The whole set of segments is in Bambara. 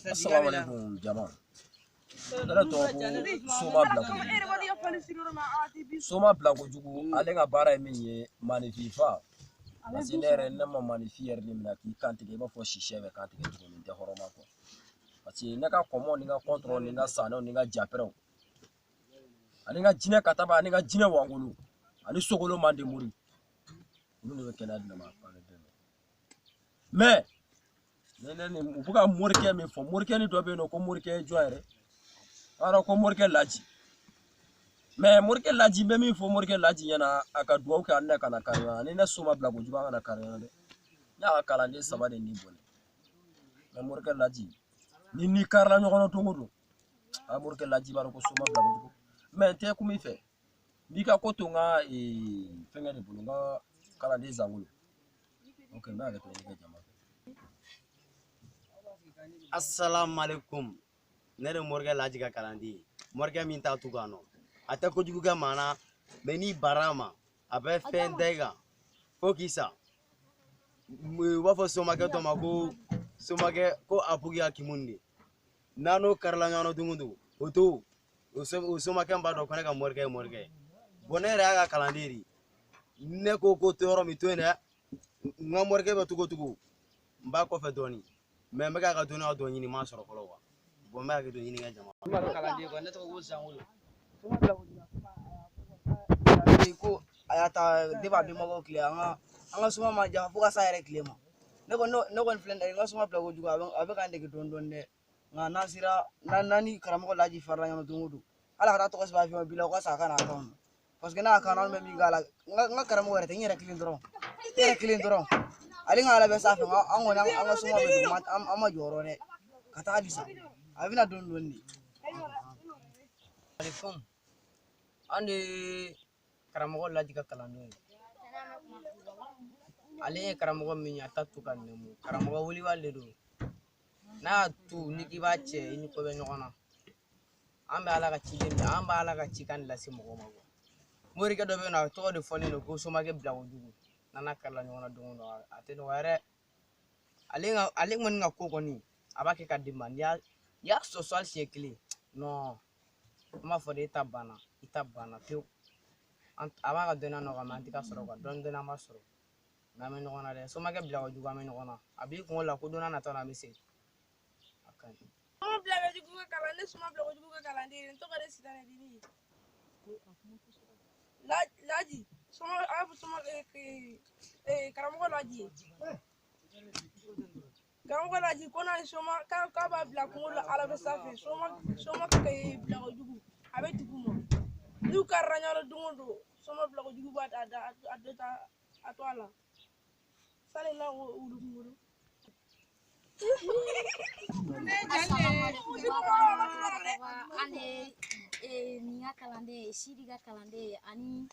Assalamu alaikum jama. Ne yɛrɛ tɔgɔ ko Soma Bilakojugu. Soma Bilakojugu, ale ka baara ye min ye maanifin fa. Parce que ne yɛrɛ ne ma maanifin yɛrɛ de minɛ k'i kantigɛ i b'a fɔ sisɛ bɛ kantigɛ cogo min, n tɛ hɔrɔn ma quoi. Parce que ne ka kɔmɔ ni n ka kɔntɔrɔ ni n ka sanɛw ni n ka japɛrɛw ani n ka jinɛ kataba ani n ka jinɛ wangolo ani sogolo mande mori, olu de bɛ kɛnɛya di ne ma fan bɛɛ. Mais ne ni u bɛ ka morikɛ min fɔ, morikɛ ni dɔ bɛ yen nɔ ko morikɛ jɔn yɛrɛ, a yɔrɔ ko morikɛ Laji. Mais morikɛ Laji, n bɛ min fɔ morikɛ Laji ɲɛna, a ka dugawu kɛ ani ne kana kari ɲɔgɔn na. Ni ne Soma Bilakojugu, an kana kari ɲɔgɔn na dɛ. Ne y'a ka kalanden 3 de ni bɔnɛ. Mais morikɛ Laji, ni karila ɲɔgɔn na don o don, a morikɛ Laji b'a dɔn ko Soma Bilakojugu. Mais n tɛ kuma i fɛ, n b'i ka ko to n ka fɛnkɛ de bolo, n ka kalanden Zangolo. Ok, n bɛ hakɛ to ɲini kɛ jama fɛ. Assalamu alaikum. Ne de morikɛ Laji ka kalanden ye. Morikɛ min t'a tu kan nɔ, a tɛ kojugu kɛ maa na, mɛ n'i bara ma, a bɛ fɛn da i kan fo k'i sa. U b'a fɔ somakɛ dɔ ma ko somakɛ ko apugiya kimun de. N'a n'o karila ɲɔgɔn na don o don, o to o somakɛ b'a dɔn ko ne ka morikɛ ye morikɛ ye. Bɔn ne yɛrɛ y'a ka kalanden de. Ne ko ko to yɔrɔ min to yen dɛ, n ka morikɛ bɛ togo togo, n b'a kɔfɛ dɔɔnin. Mɛ n bɛ k'a ka dɔnniya dɔ ɲini, n m'a sɔrɔ fɔlɔ quoi. Bɔn n bɛ hakɛ to ɲini ka jama. Ne ka kalanden quoi, ne tɔgɔ ko Zangolo. Ko a y'a ta depuis a bɛnbakɛw tile, an ka suma ma ja fo ka s'a yɛrɛ tile ma. Ne kɔni filɛ nin ye, n ka suma bila kojugu, a bɛ k'an dege dɔɔnin dɔɔnin dɛ. Nka n'an sera, n'an ni karamɔgɔ Laji farala ɲɔgɔn don o don, hali a ka taa tɔgɔ sɛbɛn a fɛn bi la, o ka sa a ka n'a kan. Parce que n'a y'a kan, an bɛ min k'a la, n ka karamɔgɔ yɛrɛ tɛ, n yɛrɛ kelen dɔrɔn. N yɛrɛ kelen dɔrɔn. Ale ka ala bɛ sanfɛ, an kɔni an ka suma bɛ duguma, an ma jɔyɔrɔ dɛ. Ka taa halisa. A bɛna dɔɔnin dɔɔnin de. Alaikum. An de ye karamɔgɔ Laji ka kalandenw ye. Ale ye karamɔgɔ min ye, a t'a to ka nɛmu. Karamɔgɔ wulibali de don. N'a y'a tu ni k'i b'a cɛ, i ni ko bɛ ɲɔgɔn na. An bɛ Ala ka ciden de, an bɛ Ala ka cikan de lase mɔgɔw ma. Morikɛ dɔ bɛ yen nɔ, a tɔgɔ de fɔlen don ko somakɛ Bilakojugu. N'an n'a karila ɲɔgɔn na don o don, a tɛ nɔgɔya dɛ. Ale kɔni ka ko kɔni, a b'a kɛ ka di ma. N'i y'a sɔsɔ hali siɲɛ kelen, non, an b'a fɔ de e ta banna, i ta banna pewu. A b'a ka dɔnniya nɔgɔya, mɛ an tɛ ka sɔrɔ quoi. Dɔɔnin dɔɔnin an b'a sɔrɔ. Mɛ an bɛ ɲɔgɔn na dɛ. Somakɛ Bilakojugu, an bɛ ɲɔgɔn na. A b'i kunkolo la ko don n'a nataw la an bɛ segin. A ka ɲi. Soma Bilakojugu ka kalan, ne Soma Bilakojugu ka kalanden ye. N tɔgɔ de Sitanɛ Dini ye. Laji, Soma, a b'a fɔ Soma, karamɔgɔ Laji ye. Karamɔgɔ Laji ko n'a ye Soma, k'a b'a bila kungo la Ala bɛ sanfɛ. Soma Bilakojugu, a bɛ dugu ma. N'u karila ɲɔgɔn na don o don, Soma Bilakojugu b'a a dɔ ta a to a la. Sani n'a ko wulu kunkolo. An de ye nin ka kalanden ye, Sidi ka kalanden ye, ani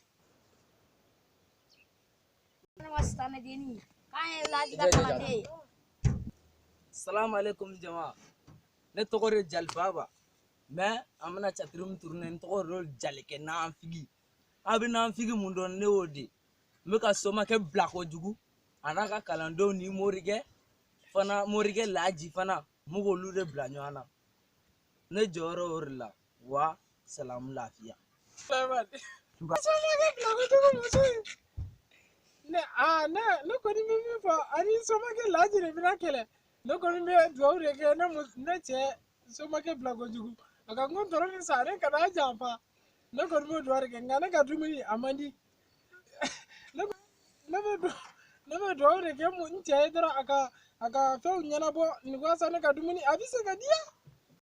ne ma Sitanɛ Deni, k'an ye Laji ka kalanden ye. Salamu alaikum jama. Ne tɔgɔ de Jali Baba. Mais an bɛna catiri min tourner, n tɔgɔ de Jalikɛ Nanfigi. A bɛ Nanfigi mun dɔn, ne y'o de. N bɛ ka somakɛ Bilakojugu a n'a ka kalandenw ni morikɛ fana, morikɛ Laji fana, n bɛ k'olu de bila ɲɔgɔn na. Ne jɔyɔrɔ y'o de la. Wa salamu lafiya. Somakɛ Bilakojugu muso ye. Ne ne kɔni bɛ min fɔ, ani somakɛ Laji de bɛna kɛlɛ. Ne kɔni bɛ dugawu de kɛ ne cɛ somakɛ Bilakojugu. A ka n ko tɔrɔ ni sa, ne kana janfa. Ne kɔni bɛ dugawu de kɛ, nka ne ka dumuni a man di. Ne bɛ dugawu de kɛ n cɛ ye dɔrɔn, a ka fɛnw ɲɛnabɔ nin walasa ne ka dumuni a bɛ se ka diya.